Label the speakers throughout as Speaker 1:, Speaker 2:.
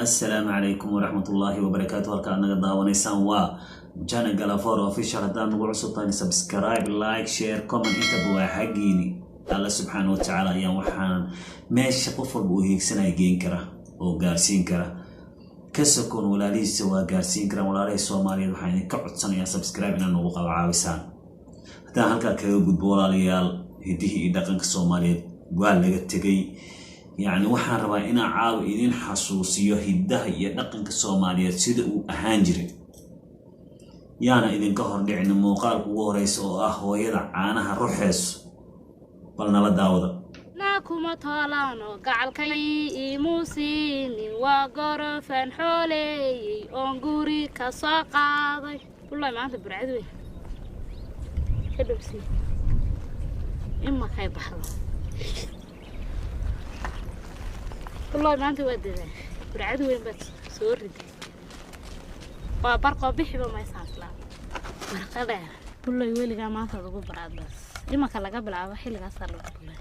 Speaker 1: Assalaamu calaykum waraxmatullaahi wabarakaatu. Halka aad naga daawanaysaan waa channel Galafor Official. Haddaan nagu cusub tahay, subscribe, like, share, comment intaba waa xaggiini. Alla subxaana wa tacaala ayaan waxaan meesha qof walba uu hiigsanaya geen kara oo gaarsiin kara. Ka sokoon walaalihiisa waa gaarsiin karaan. Walaalihii Soomaaliyeed, waxaan idinka codsanayaa subscribe inaad nagu qaba caawisaan. Haddaan halkaa kaga gudbo, walaalayaal, hidihii iyo dhaqanka Soomaaliyeed waa laga tegay. Yacni waxaan rabaa inaan caawa idin xasuusiyo hiddaha iyo dhaqanka Soomaaliyeed sida uu ahaan jiray. Yaana idinka hordhicina muuqaalka ugu horeysa oo ah hooyada caanaha ruxeeso, bal nala daawada.
Speaker 2: Na kuma toolaano gacalkay imuusiinin, waa gorofan xooleeyey oon guri ka soo qaaday. Wallahi maanta burcad weyn ka dhowsii imakay baxdo. Wallahi maanta waa dadaal, burcad weyn baad soo riday. Waa barqoo bixiba maysaan islaa barqa dheer. Bullay weligaa maanta ugu baraadbaas imanka laga bilaabo xilligaasaa lagu bullay,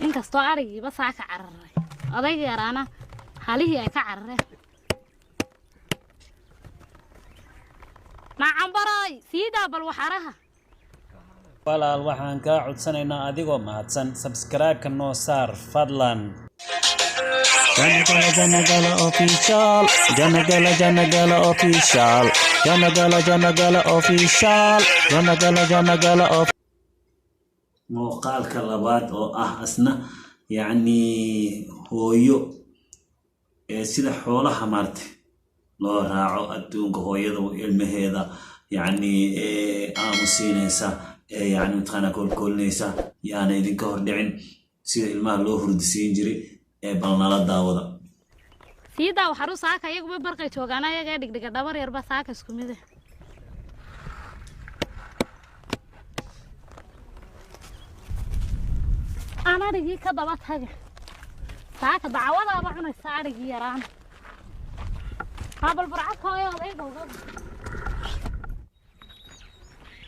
Speaker 2: inkastoo arigiiba saa ka cararay, odayga yaraana halihii ay ka carareen. Macambaroy siidaa bal waxaraha.
Speaker 1: Walaal, waxaan kaa codsanaynaa adigoo mahadsan subscribe-ka noo saar fadlan.
Speaker 3: Janagala Janagala Official, Janagala Janagala Official, Janagala Janagala Official, Janagala Janagala Official.
Speaker 1: Muuqaalka labaad oo ah asna yacni hooyo ee sida xoolaha maarte loo raaco adduunka, hooyada ilmaheeda yacni aamusiinaysa ee yacni mataqaanaa koolkoolinaysa. Yaana idinka hordhicin sida ilmaha loo hurdisiin jiray ee bal nala daawada.
Speaker 2: Siidaa waxaru saaka iyaguba barqay joogaan, ayaga dhigdhiga dhabar yarba saaka isku mide. Aan adhigii ka daba taga, saaka dacwadaaba cunaysa adhigii yaraan. Haa, bal burcad hooyo odayga uga.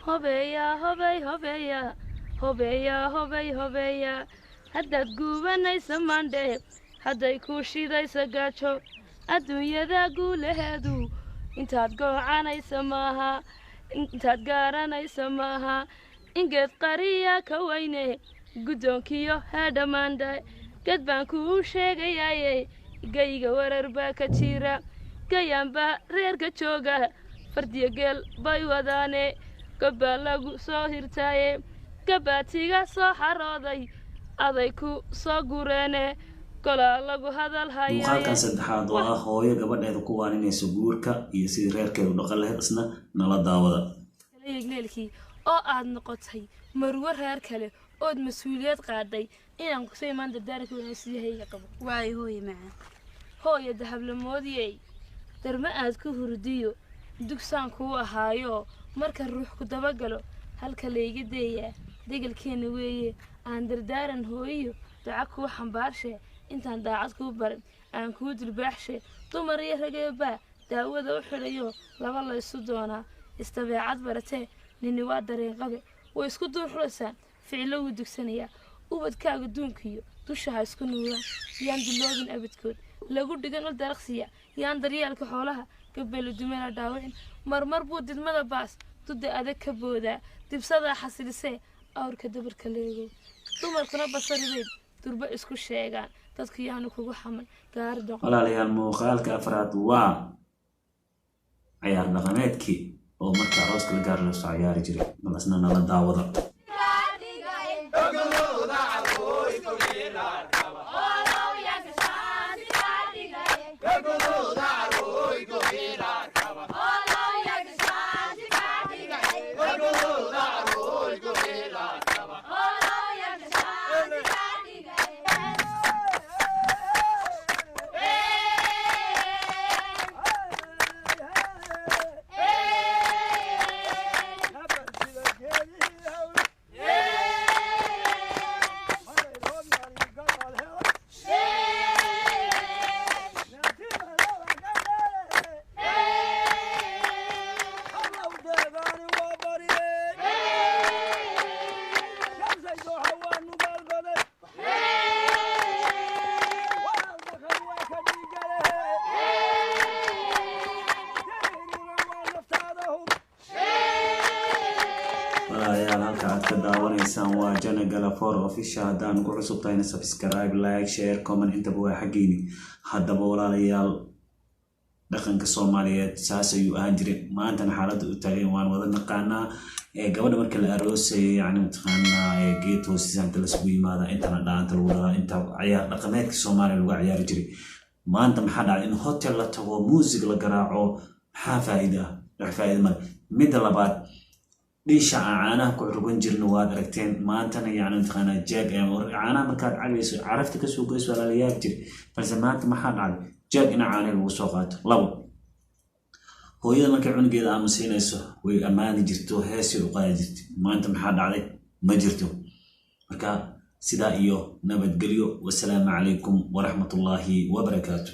Speaker 4: Hobeya hobey hobeya hobeya hobey hobeya, haddaad guubanaysa maandhe, hadday kuu shidaysa gaajo, adduunyada guulaheedu intaad goocanaysa maaha, intaad gaaranaysa maaha. Ingeed qariya ka weyne guddoonkiyo hee dhammaandhe, ged baan kuu sheegayaaye, gayga warar baa ka jira, gayaanbaa reerka jooga, fardiyo geel bay wadaane, gobbaa lagu soo hirtaaye, gabaatiga soo xarooday aday ku soo gureene, golaa lagu hadal
Speaker 1: Muuqaalkan
Speaker 4: hayaaye.
Speaker 1: saddexaad oo ah hooyo gabadheeda ku waaninaysa guurka iyo sidii reerkeedu dhaqan lahayd, isna nala daawada.
Speaker 4: Leelkii oo aad noqotay marwo reer kale ood mas-uuliyad qaaday inaan kusoo imaan dardaaranka weyna sidii qabo.
Speaker 5: Waayo hooye macaan.
Speaker 4: Hooya dahablamoodiyey, darma aad ku hurdiyo dugsaan kuu ahaayo, marka ruux ku dabagalo halka layga deeyaa degelkeenna weeye. Aan dardaaran hooyiyo duca kuu xambaarshe, intaan daacad kuu barin aan kuu dulbaaxshe. Dumar iyo rageebaa daawada u xidhayo, laba laysu doonaa istabeecad baratee, nini waa dareen qabe, way isku duur xulaysaan, ficilo wuu dugsanayaa. Ubadkaaga duunkiyo dusha ha isku nuuraan, yaan duloobin abadkood lagu dhigan ul daraqsiya, yaan daryeelka xoolaha gabeelo dumela dhaawicin. Marmar buu didmada baas duda adag ka boodaa, dibsadaa xasilisee awrka dabarka leegow. Dumarkuna basaribeyd durba isku sheegaan, dadku yaanu kugu xaman gaari doqon.
Speaker 1: Walaalayaal, muuqaalka afraad waa cayaar dhaqameedkii oo marka arooska la gaar lasoo cayaari jiray, bal isna nala daawada. Walaalayaal, halka aad ka daawanaysaan waa Jana Galafor Official. Haddaan ku cusub tahayna, subscribe, like, share, comment intaba waa xaggiini. Haddaba walaalayaal, dhaqanka Soomaaliyeed saas ayuu ahaan jiray. Maantana xaaladda u taagan waan wada naqaanaa. Gabadha marka la aroosayo, yacni mataqaanaa, geed hoostiisa inta lasugu yimaada, intana dhaanta lagu dhalaa, inta ciyaar dhaqameedka Soomaaliya lagu ciyaari jiray. Maanta maxaa dhacay? In hotel la tago, muusig la garaaco. Maxaa faa'iida ah? Wax faa'iida male. Midda labaad, dhiisha aan caanaha ku rugan jirna waad aragteen. Maantana, yacni mataqaanaa, jeeg caanaha markaad cabayso carafta kasoo goyso waa lala yaabi jiray, balse maanta maxaa dhacday? Jeeg ina caanaha lagu soo qaato. Labo, hooyada markay cunugeeda aamusiinayso way ammaani jirto, heesay u qaadi jirtay. Maanta maxaa dhacday? Ma jirto. Marka sidaa iyo nabadgelyo. Wasalaamu calaykum waraxmatullaahi wabarakaatu.